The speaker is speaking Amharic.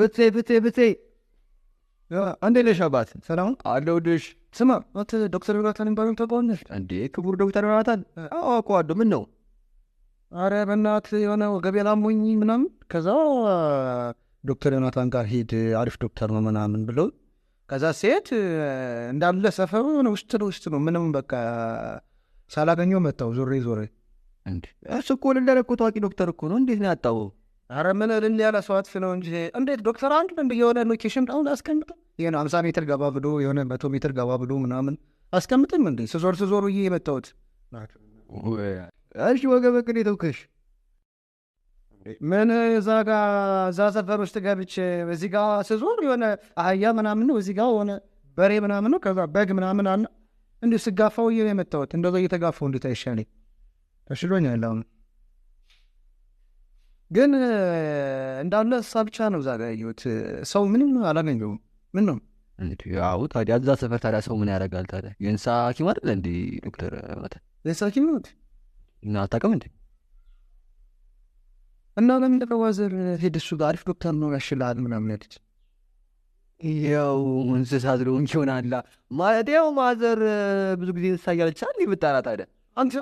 ፍፄ ፍፄ ፍፄ፣ እንዴት ነሽ አባት? ሰላም አለሁልሽ። ስማ፣ አንተ ዶክተር ዮናታን የሚባለውን ታውቀዋለህ? እንዴ ክቡር ዶክተር ዮናታን? አዎ አውቀዋለሁ። ምን ነው? አረ በእናትህ የሆነ ወገቤን አሞኝ ምናምን፣ ከዛ ዶክተር ዮናታን ጋር ሂድ አሪፍ ዶክተር ነው ምናምን ብለው፣ ከዛ ሴት እንዳለ ሰፈሩ የሆነ ውስጥ ለውስጥ ነው፣ ምንም በቃ ሳላገኘው መጣሁ ዞሬ ዞሬ። እንዴ እሱ እኮ እልል ያለ እኮ ታዋቂ ዶክተር እኮ ነው። እንዴት ነው ያጣው? አረ ምን እልል ያለ ሰው አጥፊ ነው እንጂ እንዴት ዶክተር አንድ እንደ የሆነ location አሁን አስቀምጥ የሆነ 50 ሜትር ገባ ብሎ የሆነ 100 ሜትር ገባ ብሎ ምናምን አስቀምጥም እንዴ? ስዞር ስዞር ውዬ የመጣሁት። እሺ ወገብህ ግን የተውከሽ? ምን እዛ ጋ እዛ ሰፈር ውስጥ ገብቼ እዚህ ጋ ስዞር የሆነ አህያ ምናምን ነው፣ እዚህ ጋ የሆነ በሬ ምናምን ነው፣ ከዛ በግ ምናምን አለ። እንዲሁ ስጋፋው ውዬ ነው የመጣሁት። እንደዛ እየተጋፋው እንዴት አይሻለኝ? ተሽሎኛል አሁን። ግን እንዳለ እሳ ብቻ ነው እዛ ጋ ያየሁት። ሰው ምንም አላገኘሁም። ምን ነው? ያው ታዲያ እዛ ሰፈር ታዲያ ሰው ምን ያደርጋል ታዲያ? የእንስሳ ሐኪም አይደለ እንዴ ዶክተር ዮናታን? የእንስሳ ሐኪም ነው እና አታውቅም እንዴ? እና ለምንድን ነው mother ሂድ እሱ ጋር አሪፍ ዶክተር ነው ያሽልሃል ምናምን ያለች? ያው እንስሳ ስለሆንክ ይሆናላ። ማለት ያው mother ብዙ ጊዜ እንስሳ እያለች አይደል የምጠራ ታዲያ? አንተ